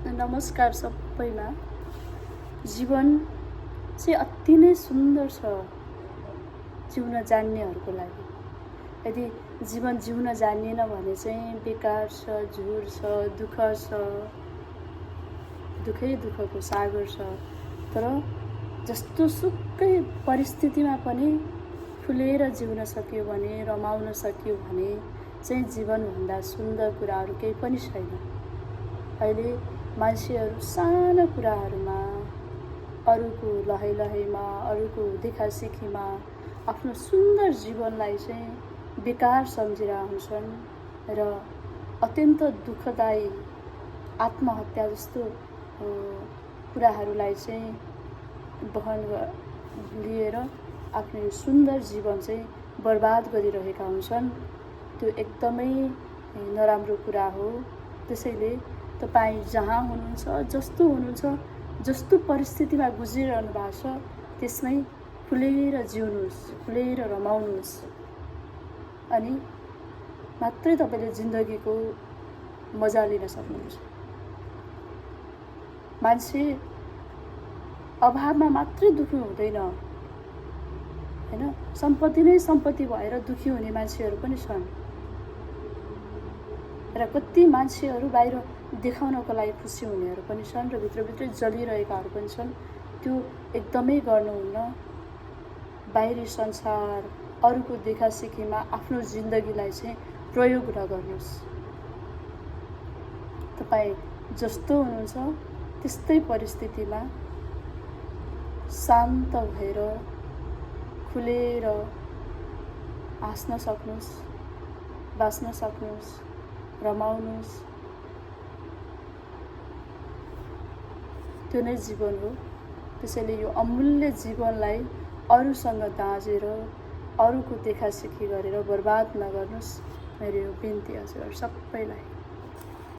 नमस्कार सबैमा। जीवन चाहिँ अति नै सुन्दर छ जिउन जान्नेहरूको लागि। यदि जीवन जिउन जानिएन भने चाहिँ बेकार छ, झुर छ, दुःख छ, दुःखै दुःखको सागर छ। तर जस्तो सुकै परिस्थितिमा पनि खुलेर जिउन सक्यो भने, रमाउन सक्यो भने चाहिँ जीवनभन्दा सुन्दर कुराहरू केही पनि छैन। अहिले मान्छेहरू सानो कुराहरूमा, अरूको लहैलहैमा, अरूको देखासेखीमा आफ्नो सुन्दर जीवनलाई चाहिँ बेकार सम्झेर हुन्छन् र अत्यन्त दुःखदायी आत्महत्या जस्तो कुराहरूलाई चाहिँ लिएर आफ्नो यो सुन्दर जीवन चाहिँ बर्बाद गरिरहेका हुन्छन्। त्यो एकदमै नराम्रो कुरा हो। त्यसैले तपाईँ जहाँ हुनुहुन्छ, जस्तो हुनुहुन्छ, जस्तो परिस्थितिमा गुज्रिरहनु भएको छ त्यसमै खुलेर जिउनुहोस्, खुलेर रमाउनुहोस्। अनि मात्रै तपाईँले जिन्दगीको मजा लिन सक्नुहुन्छ। मान्छे अभावमा मात्रै दुःखी हुँदैन हैन। सम्पत्ति नै सम्पत्ति भएर दुःखी हुने मान्छेहरू पनि छन् र कति मान्छेहरू बाहिर देखाउनको लागि खुसी हुनेहरू पनि छन् र भित्रभित्रै जलिरहेकाहरू पनि छन्। त्यो एकदमै गर्नुहुन्न। बाहिरी संसार, अरूको देखासेखीमा आफ्नो जिन्दगीलाई चाहिँ प्रयोग नगर्नुहोस्। तपाईँ जस्तो हुनुहुन्छ त्यस्तै परिस्थितिमा शान्त भएर खुलेर हाँस्न सक्नुहोस्, बाँच्न सक्नुहोस्, रमाउनुहोस्। त्यो नै जीवन हो। त्यसैले यो अमूल्य जीवनलाई अरूसँग दाँजेर, अरूको देखासेखी गरेर बर्बाद नगर्नुहोस्। मेरो यो बिन्ती हजुर सबैलाई।